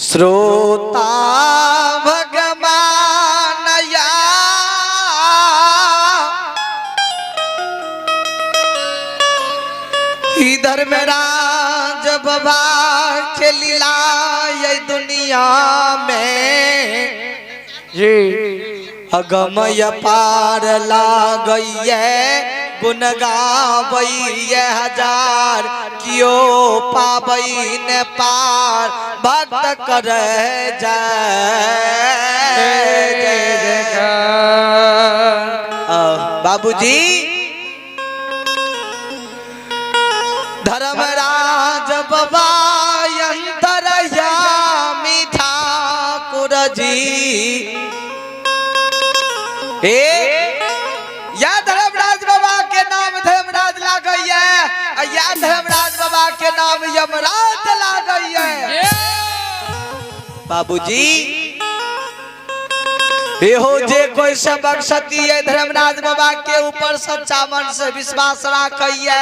श्रोता भगवान या इधर मेरा जब बाबा के लीला ये दुनिया में जी अगमय पार लागैये गुण गाबैये हजार कियो पाबै ने पार भक्त करे जय जय। बाबूजी धर्मराज बाबा अंतरयामी ठाकुर जी ए या धर्मराज बाबा के नाम धर्मराज लागैया आ या धर्मराज बाबा के नाम यमराज लागैया। बाबूजी एहो जे कोई सबक सती है धर्मराज बाबा के ऊपर सच्चा मन से विश्वास राखैया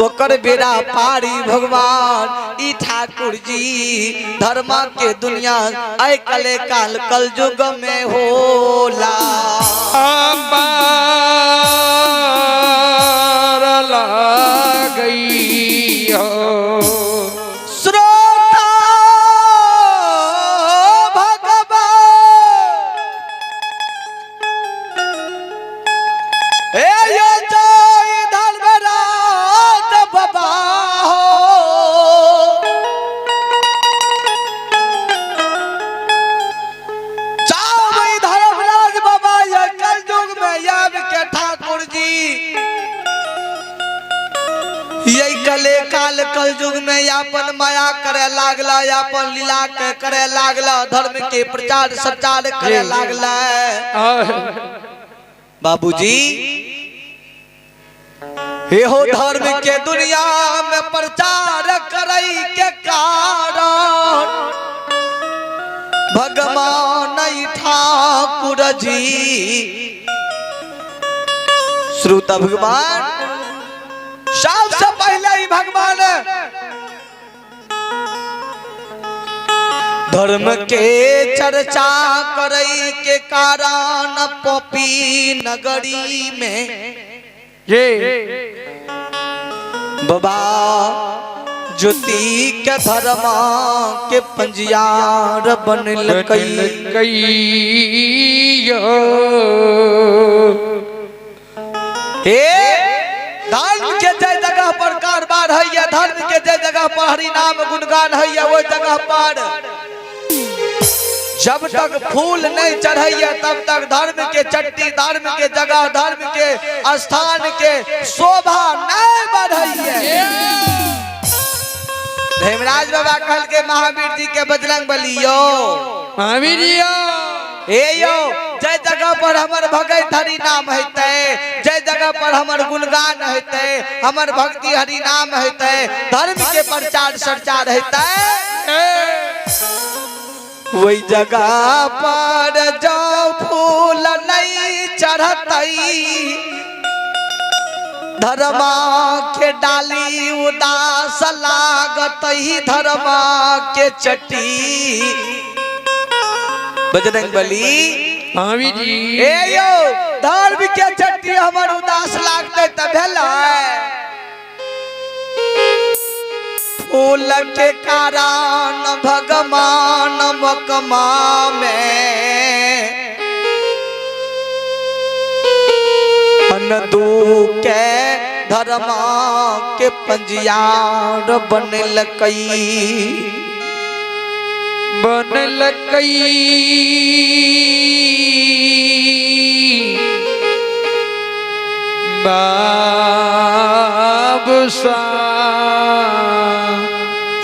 ओकर बेड़ा पारी भगवान ई ठाकुर जी धर्म के दुनिया आइ कले काल कलयुग में होला। पार लागई हो। श्रोता भगवान हे यो जय धर्मराज बाबा हो। जाओ भाई धर्मराज बाबा ये कलयुग में याब के ठाकुर जी यही कले काल कलयुग में यापन माया करे लागला, यापन लीला के करे लागला, धर्म के प्रचार संचार करे लागला। बाबूजी एहो धर्म के दुनिया में प्रचार करई के कारण भगवान ठाकुर जी श्रोता भगवान सबसे पहले ही भगवान धर्म के चर्चा करई के कारण पपी नगरी में जी बाबा ज्योति के धर्मा के पंजियार बनल कई कई हे धर्म के जय जगह पर कारोबार है या धर्म के जय जगह पर हरि नाम गुणगान है या वो जगह पर जब तक फूल नहीं चढ़ैया तब तक धर्म के चट्टी, धर्म के जगह, धर्म के स्थान के शोभा नहीं बढ़ैया। धर्मराज बाबा कहल के महावीर जी के बजरंग बली यो महावीर जी यो हे यो जय जगह पर हमर भगत हरि नाम हेतै, जय जगह पर हमर गुणगान हेतै, हमर भक्ति हरि नाम हेतै, धर्म के प्रचार संचार हेतै, वही जगह पर जो फूल नहीं चढ़तै धर्मा के डाली उदास लागतै धर्मा के चटी। बजरंग बली महावीर जी ए यो धर्म के चट्टी हमर उदास लागतै त भेलै फूल के कारण भगवान मकमा में अनदू के धर्मा के पंजियार बनलकई बनलकई बाबूसा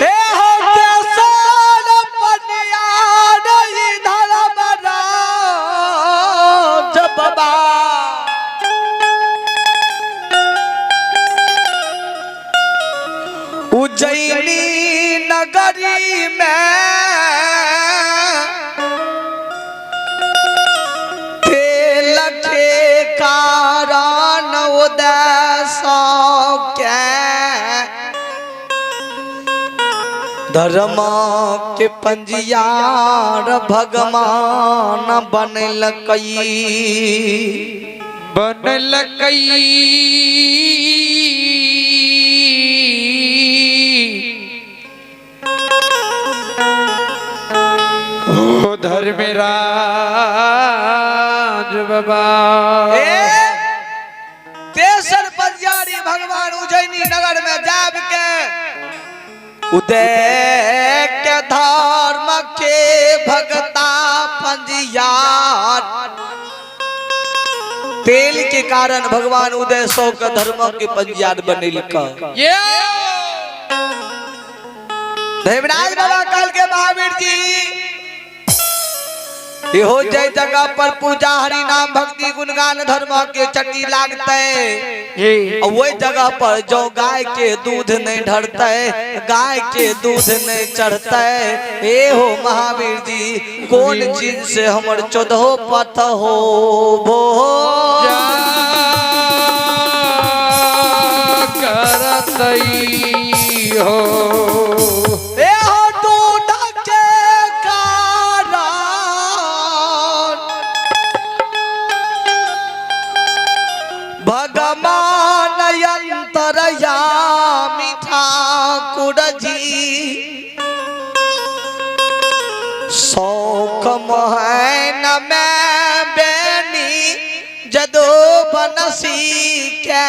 हे हो केसर पनियार धर्मराज बाबा उज्जैनी नगरी में तेल के कारण उदय के धर्म के पंजियार भगवान बनलकई बनलकई। ओ धर्मराज बाबा तेसर पंजियारी भगवान उज्जैनी नगर में जाब के उदय के धर्म के भगता पंजियार तेल के कारण भगवान उदय सौ के धर्म के पंजियार बनेलक। धर्मराज बाबा कहल के महावीर जी इहो जय जगह पर पूजा हरि नाम भक्ति गुणगान धर्म के चट्टी लागते वही जगह पर जो गाय के दूध नहीं ढरते, गाय के दूध नहीं चढ़ते। ए हो महावीर जी कौन चीज से हमर चौदहो पथ हो भो करतई हो। ए हो दूध के कारण भगवान अंतरयामी ठाकुर जी शौक मोहन में बेनी जदो बनसी के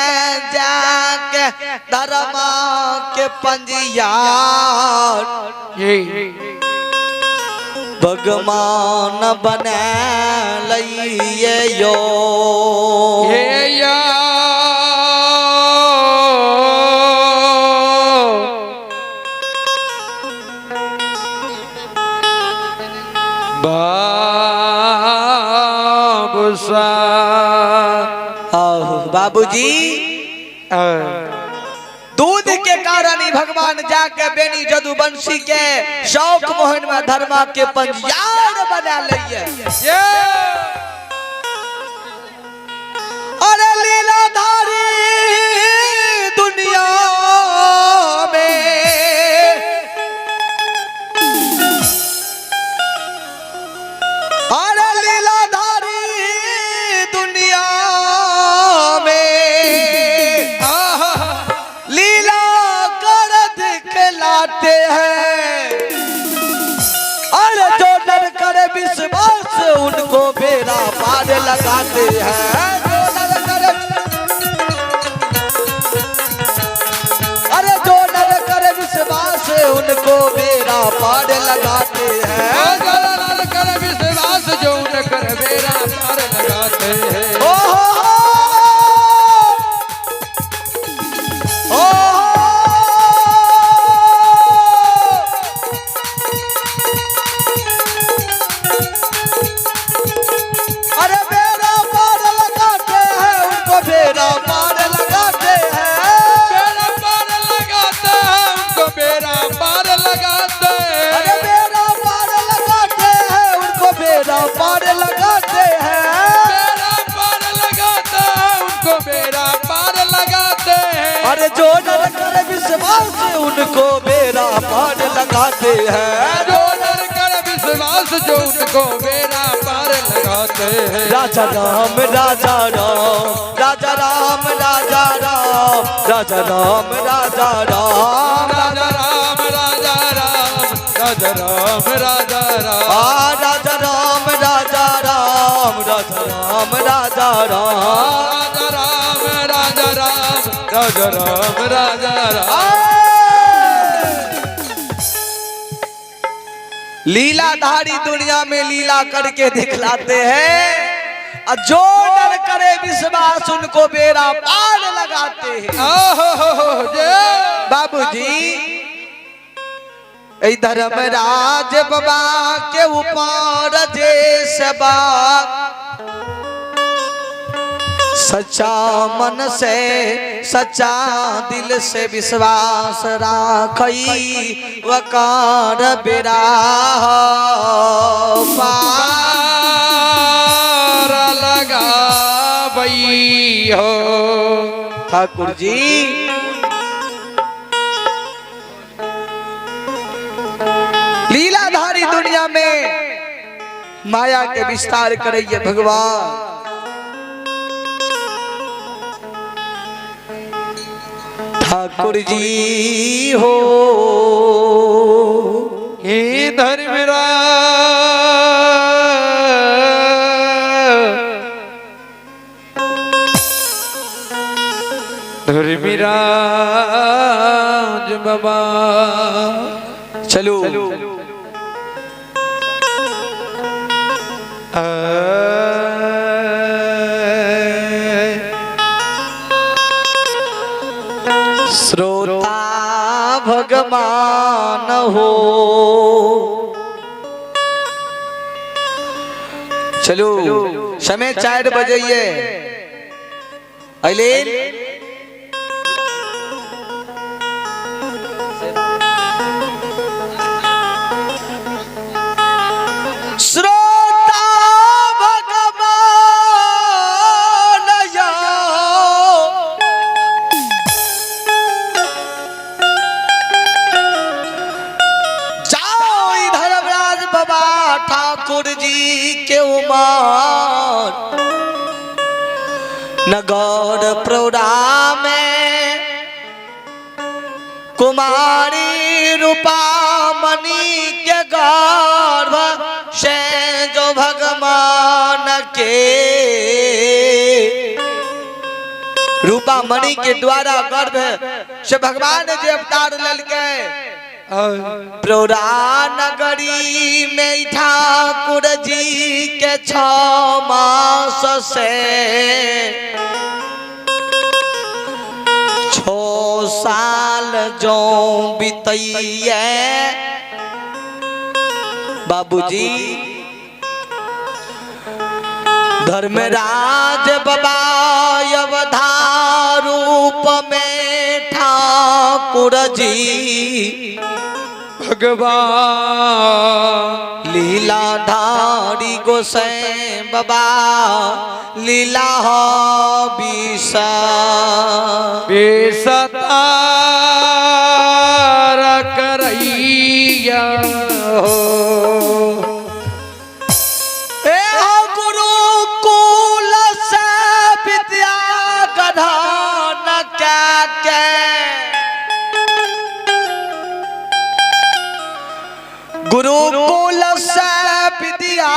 जाके धर्मा के पंजियार भगवान बना लइए यो। हे या बाबूसा बाबूजी दूध के कारण ही भगवान जाके बेनी जदुवंशी के शौक मोहन में धर्मा के पंजियार बना लिए। अरे लीलाधारी दुनिया में अरे लीलाधारी दुनिया में लीला कर दिखलाते हैं। अरे जो नर करे विश्वास उनको बेड़ा पार लगाते हैं। जो नर करे अरे जो नर करे विश्वास उनको बेड़ा पार लगाते हैं। जो नर करे विश्वास जो न कर बेड़ा पार लगाते हैं। ओ हो अरे बेड़ा पार लगाते हैं उनको बेड़ा पार लगाते हैं। बेड़ा पार लगाते हैं उनको बेड़ा पार लगाते हैं। अरे बेड़ा पार लगाते हैं उनको बेड़ा पार लगाते हैं। बेड़ा पार लगाते हैं उनको बेड़ा पार लगाते हैं। अरे जो नर करे विश्वास उनको बेड़ा पार लगाते हैं। जो नर करे विश्वास जो उनको बेड़ा पार लगाते हैं। राजा राम राजा राम राजा राम राजा राम राजा राम राजा राम राजा राम राजा राम राजा राम राजा राम राजा राम राजा राम राजा राम राजा राम राजा राम राजा राम राजा राम राजा राम। लीलाधारी दुनिया में लीला करके दिखलाते हैं और जो नर करे विश्वास उनको बेड़ा पार लगाते हैं। बाबूजी धर्मराज बाबा के ऊपर जे सबा सच्चा मन से सच्चा दिल से विश्वास राखई वकार बेरा पार लगाबई हो। ठाकुर जी माया के विस्तार करैये भगवान। ठाकुर जी हो हे धर्मराज धर्मराज बाबा। चलो श्रोता भगवान हो। चलो समय 4 बजे ये अलिन श्रोता भगवान यो जाओ इधर राज बाबा ठाकुर जी के उमर नगर प्रौढ़ा में कुमारी रूपामणि के गर्भ से जो भगवान के रूपामणि के द्वारा गर्भ से भगवान जे अवतार ललके प्रौढ़ा नगरी में ठाकुर जी के 6 मास से 6 साल जो बीतैये बाबूजी धर्मराज बाबा अवधारूप में ठाकुर जी भगवान लीलाधारी गोसाई बाबा लीला बीसा बेसतार करैया हो। ए हो गुरुकुल से विद्या गधान क्या के गुरुकुल से विद्या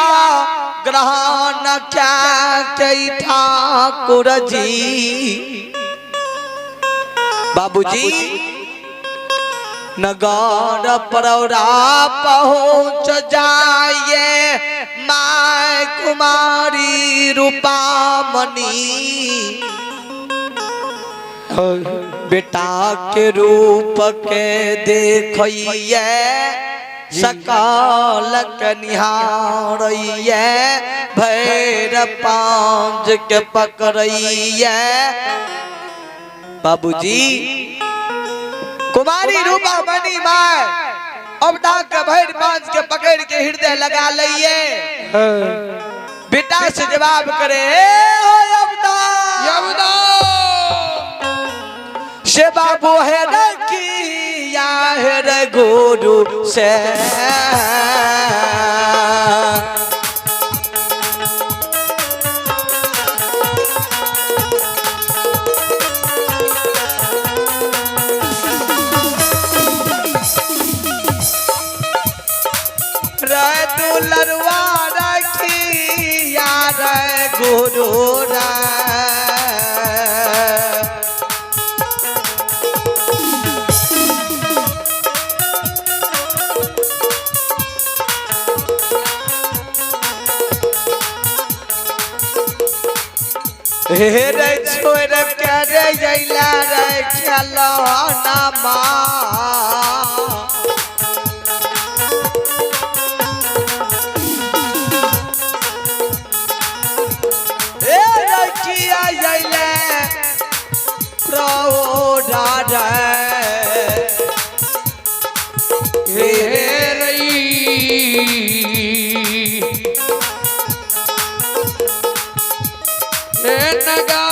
ग्रहण क्या के ठाकुर जी बाबूजी नगर प्रौढ़ा पहुँच जाइए my कुमारी रूपामणि बेटा के रूप के देखिए सकल के निहारैये भैर पांज के पकड़ैये बाबूजी कुमारी रूपामणि my अब डाक के भैर पांच के पकड़ के हृदय लगा लइये बेटा से जवाब करे ए हो अवदा से बाबू है रखिया है रे गुरु से रे दुलरवा रखिया रे गुरु रे। हे रे छोड़ के रे अइला रे खेलौना माँ ए रखिया अइले प्रौढ़ा रे। हे रई हे नगा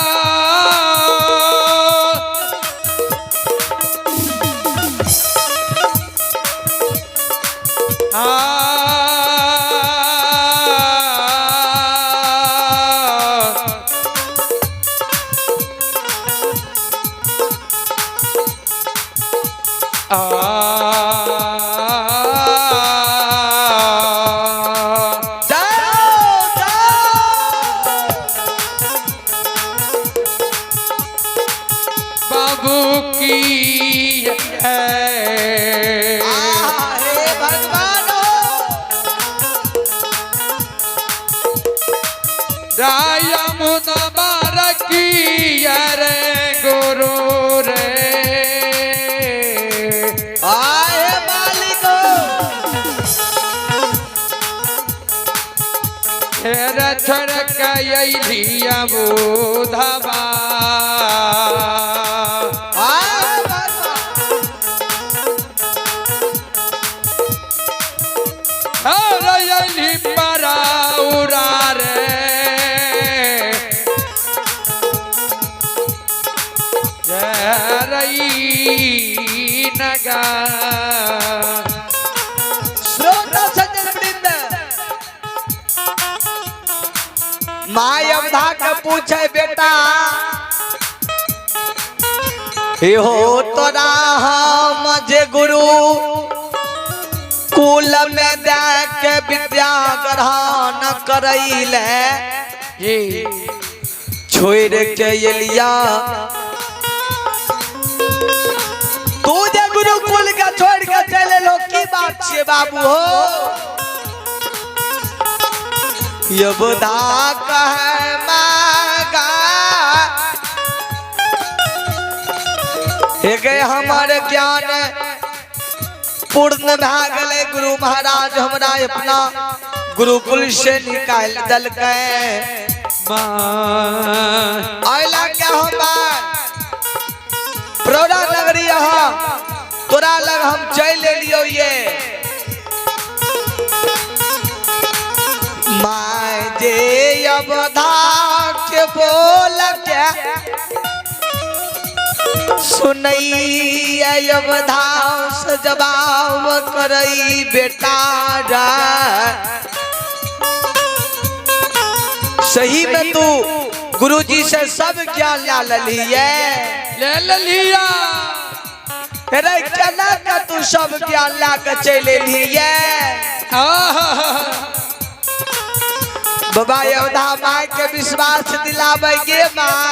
आ आ जाओ जाओ। बाबू की है। आहा, हे भगवान हो। यमुना बारकी रे गुरु रे। आए मालिक हो। हेर छोड़ के अइली अबूधबा। आए भगवान। हेर अइली पराउरा रे। जय नगा। श्रोता सज्जन वृंद, माय अवधा के पूछे, बेटा हो तोरा हम जे गुरु कुल में दे के विद्या ग्रहण करैले जी छोड़ के एलिया, तू जे गुरुकुल के छोड़ के चले लो, की बात छे बाबू हो? ये बुधा कहे मागा, हे गे हमर ज्ञान पूर्ण भए गेलै। गुरु महाराज हमरा अपना गुरुकुल से निकालि देलकै। माँ अइला के हम प्रौढ़ा नगरी यहाँ तोरा लग हम चलि एलियौ। ये my जे अवधा के बोल के सुनैया, अवधा से जवाब करई, बेटा रे, सही में तू गुरुजी से सब ज्ञान ला ललिए? ले लिया। रे केना के तू सब ज्ञान ला के चलि एलिए? आहा। बाबा योद्धा माय के विश्वास दिलाबै गे माँ।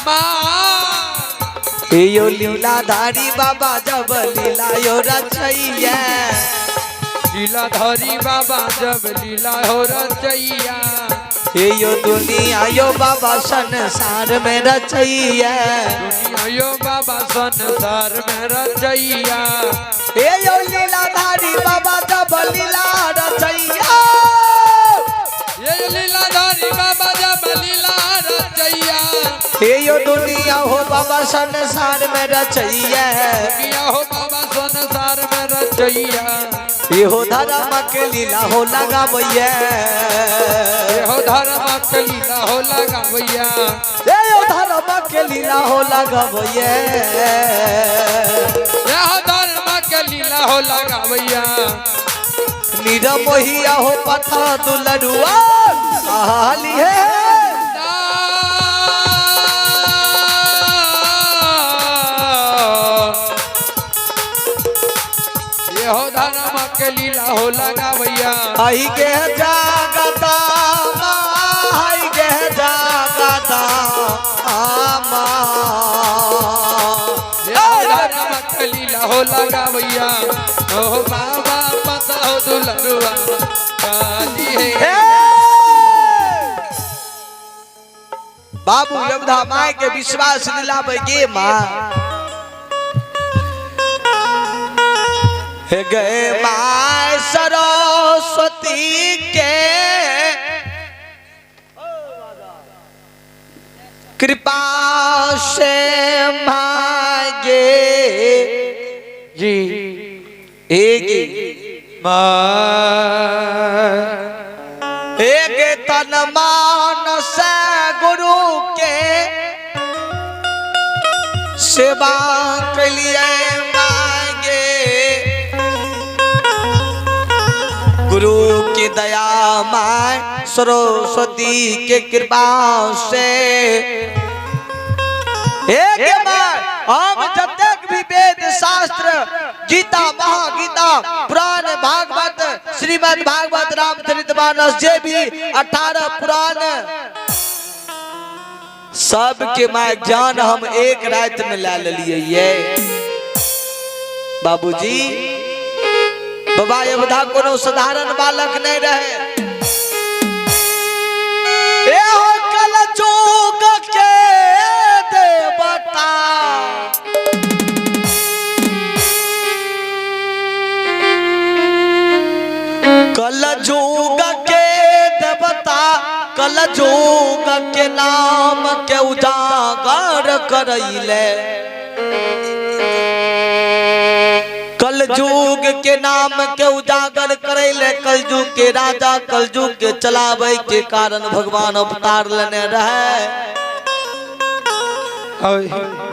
माँ। यो लीलाधारी बाबा जब लीला यो रचैया, लीलाधारी बाबा जब लीला हो रचैया, हे यो दुनिया यो बाबा संसार में रचैया, दुनिया यो बाबा संसार में रचैया, हे यो लीलाधारी बाबा जब लीला रचैया, ये लीलाधारी बाबा जब लीला रचैया, हे यो दुनिया हो बाबा संसार में रचैया, दुनिया हो बाबा संसार में रचैया, ये हो धर्म के लीला हो लगाबैया, ये हो धर्म के लीला हो लगावैया, हे यो धर्म के लीला हो लगाबैया, ये हो धर्म के लीला हो लगावैया। निरमोहिया हो पथा दुलरुआ कहाली है। ये हो धर्म के लीला हो लगावैया। आई के जागता आई के जागता आमा, ये हो धर्म के लीला हो लगावैया। ओ बाबा पता हो दुलरुआ काली है। बाबू यमधा my के विश्वास दिलाबै गे माँ, हे गए my Saraswati के कृपा से मागे जी एक माँ एक तन मान से गुरु के सेवा के लिए मांगे, गुरु की दया my Saraswati के कृपा से एक बार हम जतक भी वेद शास्त्र गीता, महागीता, पुराण, भागवत, श्रीमद् भागवत, रामचरितमानस, जे भी 18 पुराण सबके my ज्ञान हम एक रात में ला लिए। ये बाबूजी, बाबा योद्धा कोनो साधारण बालक नहीं रहे। ए हो कल जोग के देवता, कल जोग के देवता, कल जोग के नाम के उजागर करैले, कलयुग के नाम के उजागर करैले। कलयुग के राजा, कलयुग के चलावे के कारण भगवान अवतार लेने रहे।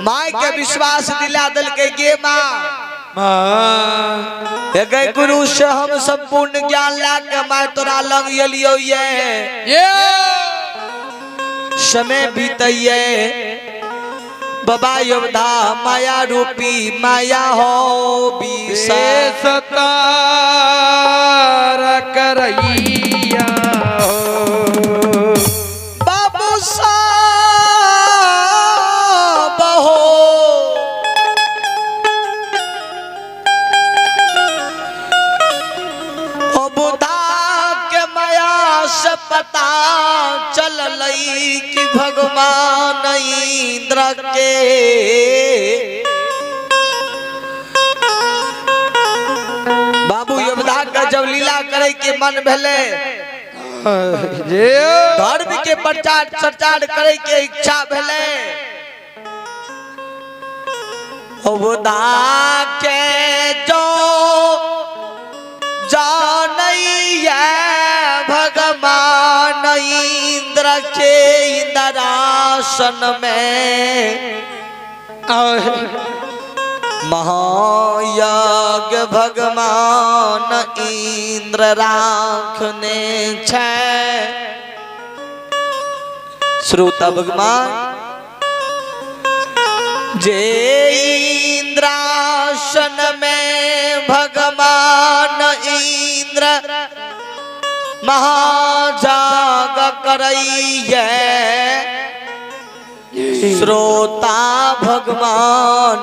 माय के विश्वास दिला दिल के, गे माँ, हे गुरु से हम संपूर्ण ज्ञान ला के my तोरा लग एलियो। ये समय बीतैये, बाबा योद्धा माया रूपी माया हो सतार करैया हो। बाबू साहब हो, बुधा के माया से पता चल कि भगवान इंद्र के बाबू योद्धा का जब लीला करे के मन भेले, धर्म के प्रचार प्रचार करे के इच्छा भेले, बुधा के जो जानैया भगवान इंद्र के इंद्रासन में महायज्ञ भगवान इंद्र राखने छै। श्रोता भगवान जे इंद्रासन में भगवान इंद्र महाजाग करैये, श्रोता भगवान,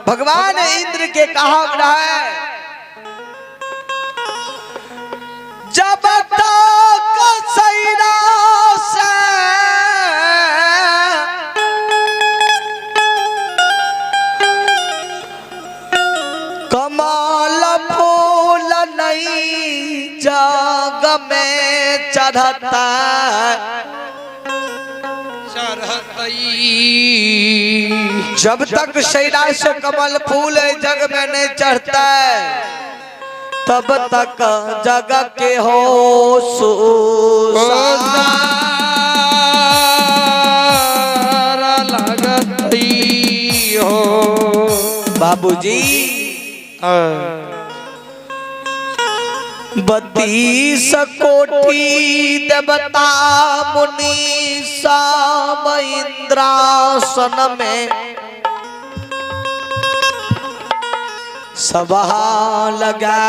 भगवान इंद्र के कहा रहा है, जब तक सैरा से कमल फूल नहीं जग में चढ़ता, जब तक सैरा से कमल फूल जग में नहीं चढ़ता, तब तक जग के हो लगती हो। बाबूजी 32 कोटि देवता मुनि सब इंद्रासन में सभा लगा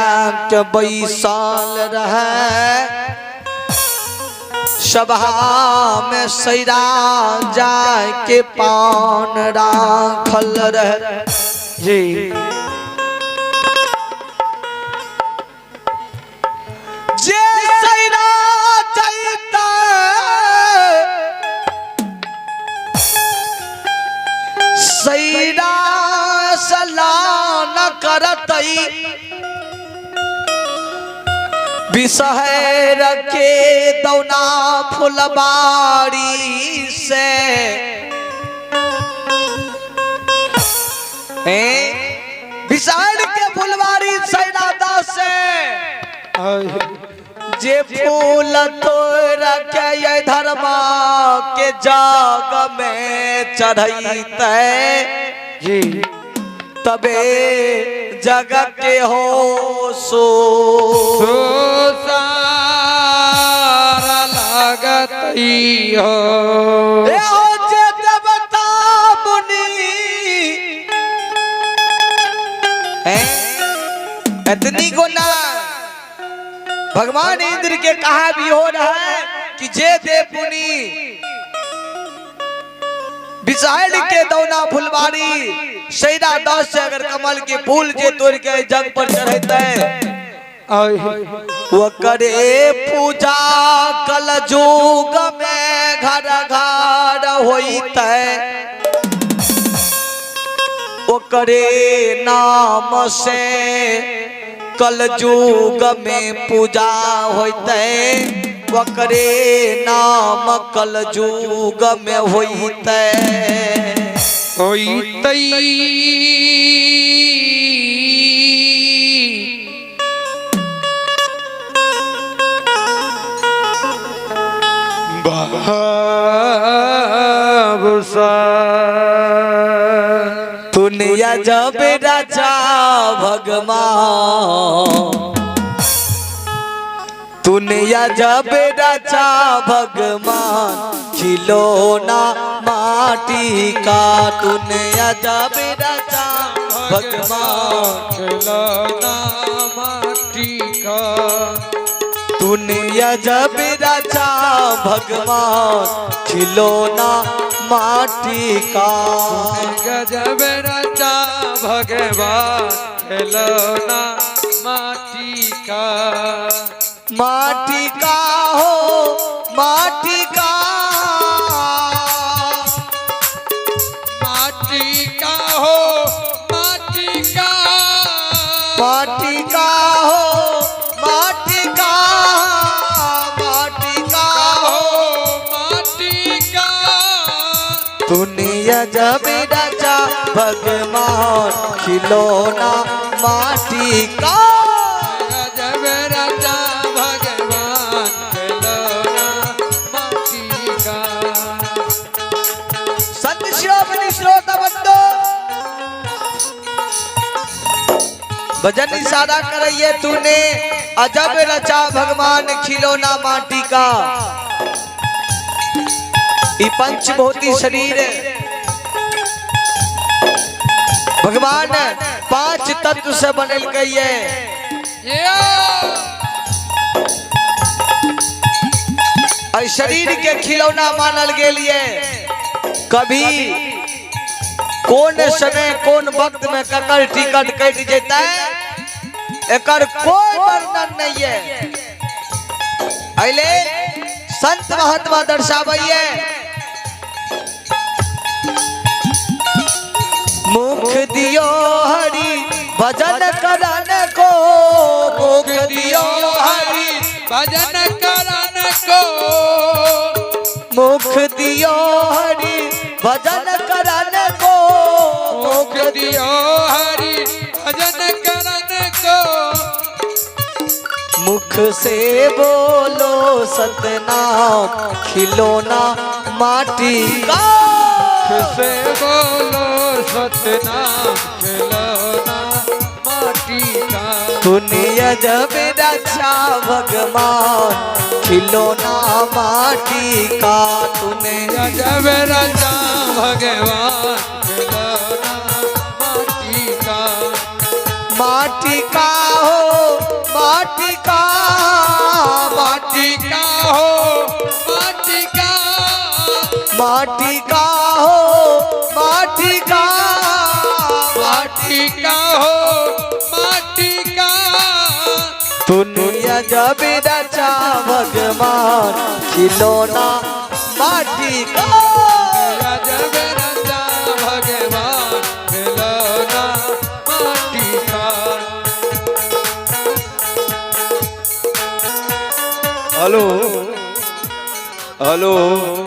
के बैसल रहे, सभा में सैरा जाय के पान राखल रहे। जी जे सैरा जैता सैरा सलाह न करतई, बिसहर के दौना फुलबाड़ी से, बिसहर के फुलबाड़ी सैरा दास से जे फूल तोड़ के ये धर्मा के जाग में चढ़ैते जी, तबे जग के हो सो सारा लागतई हो। ए हो जे देवता मुनि हैं, एतनी को ना भगवान इंद्र के कहा भी हो रहा है कि जे दे पुनी बिसाइल के दौना फुलवारी सैदा 10 से अगर कमल के फूल जे तोड़ के जग पर चढ़ते वो करे पूजा कल जुग में घर घर होते, ओकरे नाम से कल जुग में पूजा होते, ओकरे नाम कल जुग में होते होते। दुनिया जब राजा भगवान, दुनिया जब राजा भगवान खिलौना माटी का, दुनिया जब राजा भगवान खिलौना माटी का, दुनिया जब राजा भगवान खिलौना माटी का, गजब राजा भगवान खिलौना माटी का, माटी का हो माटी का, माटी का हो माटी का, माटी का हो माटी का, माटी का हो माटी का, दुनिया जब राजा भगवान खिलौना माटी का, जब राजा भगवान खिलौना माटी का। संत शिरोमणि श्रोता बंधु भजन इशारा करइए तूने अजब रचा भगवान खिलौना माटी का। ई पंचभौतिक शरीर भगवान 5 तत्व से बनल है। शरीर के खिलौना मानल गेल ये, कभी कौन समय कौन वक्त में ककर टिकट कट जेता एकर कोई वर्णन नहीं है। अले संत महात्मा दर्शावइए मुख दियो हरि भजन करन को, मुख दियो हरि भजन करन को, मुख दियो हरि भजन करन को, मुख दियो हरि भजन करन को, मुख से बोलो सतनाम खिलौना माटी का, मुख से बोलो सतनाम खिलौना माटी का, दुनिया जब रचा भगवान खिलौना माटी का, दुनिया जब रचा भगवान खिलौना माटी का, माटी का हो माटी का, माटी का हो माटी का, माटी का हो माटी का, माटी का हो माटी का, दुनिया जब रचा भगवान खिलौना माटी का, जब रचा भगवान खिलौना माटी का। Hello hello.